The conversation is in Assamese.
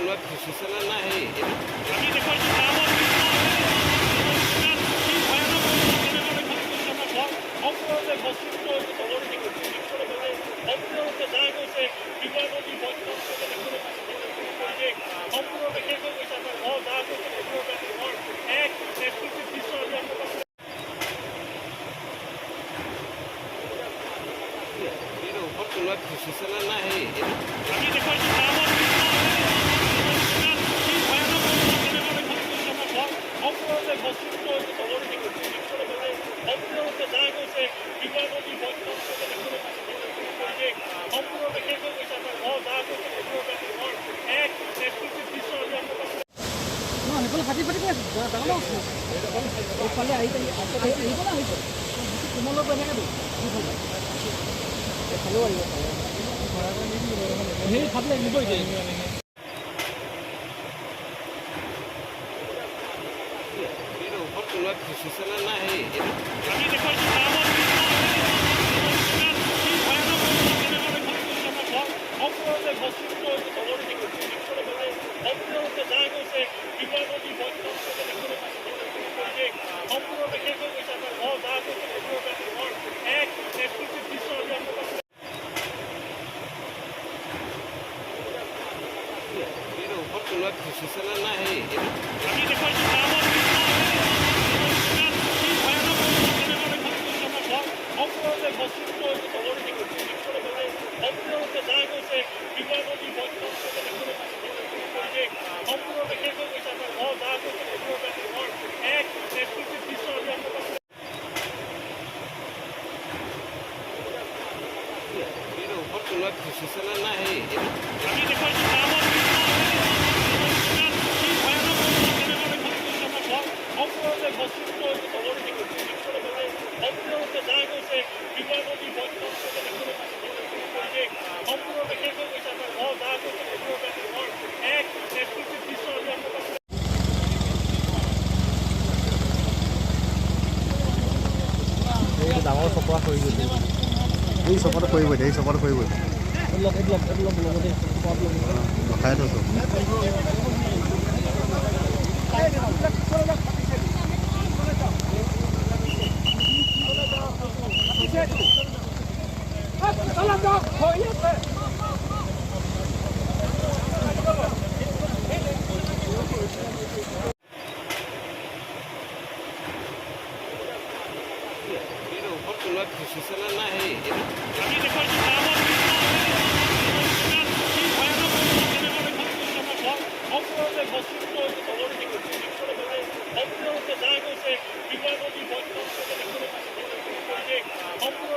কোনোবাই ফচিছেনে নাই সেই আমি দেখুৱাইছোঁ গ্ৰামৰ কি ভয়ানক অৱস্থা, কেনেদৰে খহি গৈছে আমাৰ ঘৰ সম্পূৰ্ণৰূপে ভস্মীভূত হৈছে, তললৈ গৈছে। দেখিবলৈ পালে সম্পূৰ্ণৰূপে জাহ গৈছে বিবাহ নদী বন্যাঞ্চলত। দেখিবলৈ পাইছে পৰিৱেশ সম্পূৰ্ণৰূপে শেষ হৈ গৈছে। আমাৰ ঘৰ জাহ গৈছে সম্পূৰ্ণৰূপে। আমাৰ ঘৰ এক এক্সক্লুচিভ দৃশ্য আজি আপোনালোকক এইটো ওপৰত কোনোবাই ফচিছেনে নাই সেই আমি দেখুৱাইছোঁ গ্ৰামৰ কি ভয়ানক অৱস্থা, কেনেদৰে খহি গৈছে আমাৰ ঘৰ সম্পূৰ্ণৰূপে ভস্মীভূত হৈছে, তললৈ গৈছে। দেখিবলৈ পালে সম্পূৰ্ণৰূপে জাহ গৈছে বিবাহ নদী বন্যাঞ্চলত। দেখিবলৈ পাইছে পৰিৱেশ সম্পূৰ্ণৰূপে শেষ হৈ গৈছে। আমাৰ ঘৰ জাহ গৈছে সম্পূৰ্ণৰূপে। আমাৰ ঘৰ এক এক্সক্লুচিভ দৃশ্য আজি আপোনালোকক নহয়, সেইফালে ফাটি ফাটি গৈ আছে। ডাঙৰ ডাঙৰ বস্তু। এইফালে আহি আহি আহিব না, আহিব কোমলৰ পৰা এনেকৈ দিওঁ। এইফালেও আহিব। সেই ফাটিলে নিব এতিয়া। এইটো ওপৰত কোনোবাই ফচিছেনে নাই সেই আমি দেখুৱাইছোঁ গ্ৰামৰ কি ভয়ানক অৱস্থা, কেনেদৰে খহি গৈছে আমাৰ ঘৰ সম্পূৰ্ণৰূপে ভস্মীভূত হৈছে, তললৈ গৈছে। দেখিবলৈ পালে সম্পূৰ্ণৰূপে জাহ গৈছে বিবাহ নদী বন্যাঞ্চলত। দেখিবলৈ পাইছে পৰিৱেশ সম্পূৰ্ণৰূপে শেষ হৈ গৈছে। আমাৰ ঘৰ জাহ গৈছে সম্পূৰ্ণৰূপে। আমাৰ ঘৰ এক এক্সক্লুচিভ দৃশ্য আজি আপোনালোকক এইটো ওপৰত কোনোবাই ফচিছেনে নাই সেই আমি দেখুৱাইছোঁ গ্ৰামৰ কি ভয়ানক অৱস্থা, কেনেদৰে খহি গৈছে আমাৰ ঘৰ সম্পূৰ্ণৰূপে ভস্মীভূত হৈছে, তললৈ গৈছে। দেখিবলৈ পালে সম্পূৰ্ণৰূপে জাহ গৈছে বিবাহ নদী বন্যাঞ্চলত। দেখিবলৈ পাইছে পৰিৱেশ সম্পূৰ্ণৰূপে শেষ হৈ গৈছে। আমাৰ ঘৰ জাহ গৈছে সম্পূৰ্ণৰূপে। আমাৰ ঘৰ এক এক্সক্লুচিভ দৃশ্য আজি আপোনালোকক এইটো ওপৰত কোনোবাই ফচিছেনে নাই সেই আমি দেখুৱাইছোঁ গ্ৰামৰ কি ভয়ানক অৱস্থা, কেনেদৰে খহি গৈছে আমাৰ ঘৰ সম্পূৰ্ণৰূপে ভস্মীভূত হৈছে, তললৈ গৈছে। দেখিবলৈ পালে সম্পূৰ্ণৰূপে জাহ গৈছে বিবাহ নদী বন্যাঞ্চলত। দেখিবলৈ পাইছে পৰিৱেশ সম্পূৰ্ণৰূপে শেষ হৈ গৈছে। আমাৰ ঘৰ জাহ গৈছে সম্পূৰ্ণৰূপে। আমাৰ ঘৰ এক এক্সক্লুচিভ দৃশ্য আজি আপোনালোকক এই ডাঙৰ চপৰা খহি গৈছে। এই চপৰাটো খহিব এতিয়া, এই চপৰাটো খহিব। লগ লগ লগ লগতে ৰখাই থৈছোঁ। এইটো ওপৰত কোনোবাই ফচিছেনে নাই সেই আমি দেখুৱাইছোঁ গ্ৰামৰ কি ভয়ানক অৱস্থা, কেনেদৰে খহি গৈছে আমাৰ ঘৰ সম্পূৰ্ণৰূপে ভস্মীভূত হৈছে, তললৈ গৈছে। দেখিবলৈ পালে সম্পূৰ্ণৰূপে জাহ গৈছে বিবাহ নদী বন্যাঞ্চলত। দেখিবলৈ পাইছে পৰিৱেশ সম্পূৰ্ণৰূপে